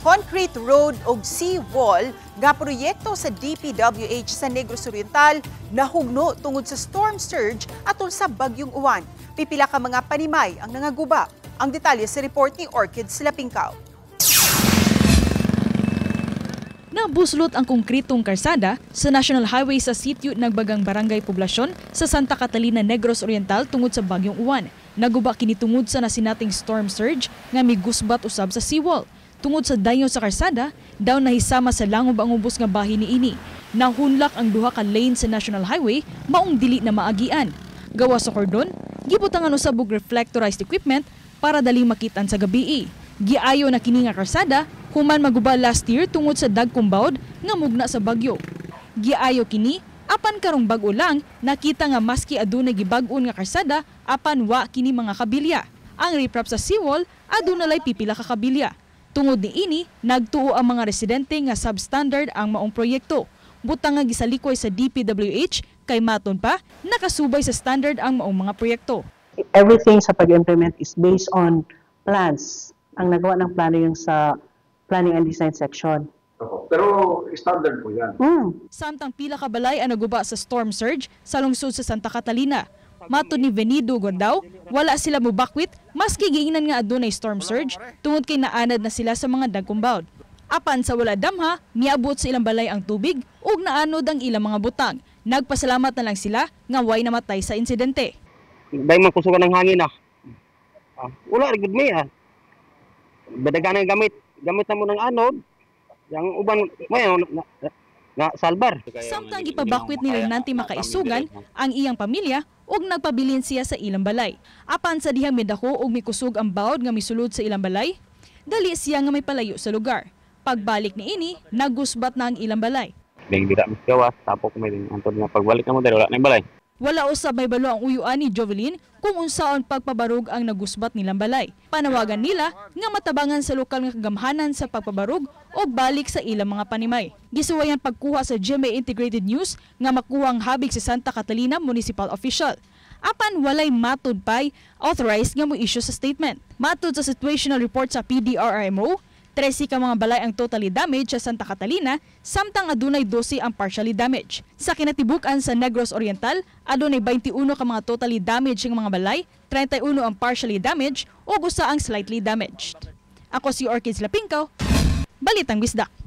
Concrete road og seawall nga proyekto sa DPWH sa Negros Oriental nahugno tungod sa storm surge atol sa Bagyong Uwan. Pipila ka mga panimay ang nangaguba. Ang detalye sa report ni Orchid Slapingkaw. Nabuslot ang konkritong karsada sa National Highway sa sitio Nagbagang, Barangay Poblasyon sa Santa Catalina, Negros Oriental tungod sa Bagyong Uwan. Naguba kini tungod sa nasinating storm surge nga migusbat usab sa seawall. Tungod sa dayon sa karsada, daw nahisama sa langob ang ubos nga bahin niini. Nahunlak ang duha ka lane sa National Highway, maong dili na maagian. Gawa sa kordon, gibutangan usab og reflectorized equipment para dali makitan sa gabii. Giayo na kini nga karsada human maguba last year tungod sa dagkong bawd nga mugna sa bagyo. Giayo kini apan karong bag-o lang nakita nga maski adunay gibag-on nga karsada, apan wa kini mga kabilya. Ang riprap sa seawall, aduna lay pipila ka kabilya. Tungod niini, nagtuo ang mga residente nga substandard ang maong proyekto. Butang nga gisalikoy sa DPWH kay maton pa nakasubay sa standard ang maong mga proyekto. Everything sa pag-implement is based on plans. Ang nagawa ng plano yung sa planning and design section. Opo. Pero standard po yan. Samtang pila ka balay ang naguba sa storm surge sa lungsod sa Santa Catalina. Matod ni Venido Gondao, wala sila mubakwit maski giingnan nga adunay storm surge tungod kay naanad na sila sa mga dagkong bawd. Apan sa wala damha, miabot sa ilang balay ang tubig ug naanod ang ilang mga butang. Nagpasalamat na lang sila nga way namatay sa insidente. Dahil man kusugan ng hangin ah. Wala rin gud mi ah. Badagan ang gamit, gamit na mo ng anod. Yang uban may na salbar. Samtang gipabakwit ni Renante Makaisugan ang iyang pamilya ug nagpabilin siya sa ilang balay. Apan sa dihang midako og mikusog ang bawd nga misulod sa ilang balay, dali siya nga may palayo sa lugar. Pagbalik niini, nagusbat na ang ilang balay. Ding dira mis gawas tapok may ding antod nga pagbalik na mo diri wala na yung balay. Wala usab may balo ang uyuan ni Jovelyn kung unsaon pagpabarog ang nagusbat nilang balay. Panawagan nila nga matabangan sa lokal nga kagamhanan sa pagpabarog o balik sa ilang mga panimay. Gisuwayan pagkuha sa GMA Integrated News nga makuha ang habig sa Santa Catalina Municipal Official. Apan walay matud pay authorized nga mo issue sa statement. Matud sa situational report sa PDRRMO, 13 ka mga balay ang totally damaged sa Santa Catalina, samtang adunay 12 ang partially damaged. Sa kinatibuk-an sa Negros Oriental, adunay 21 ka mga totally damaged ang mga balay, 31 ang partially damaged ug usa ang slightly damaged. Ako si Orchids Lapingkaw, Balitang Bisdak.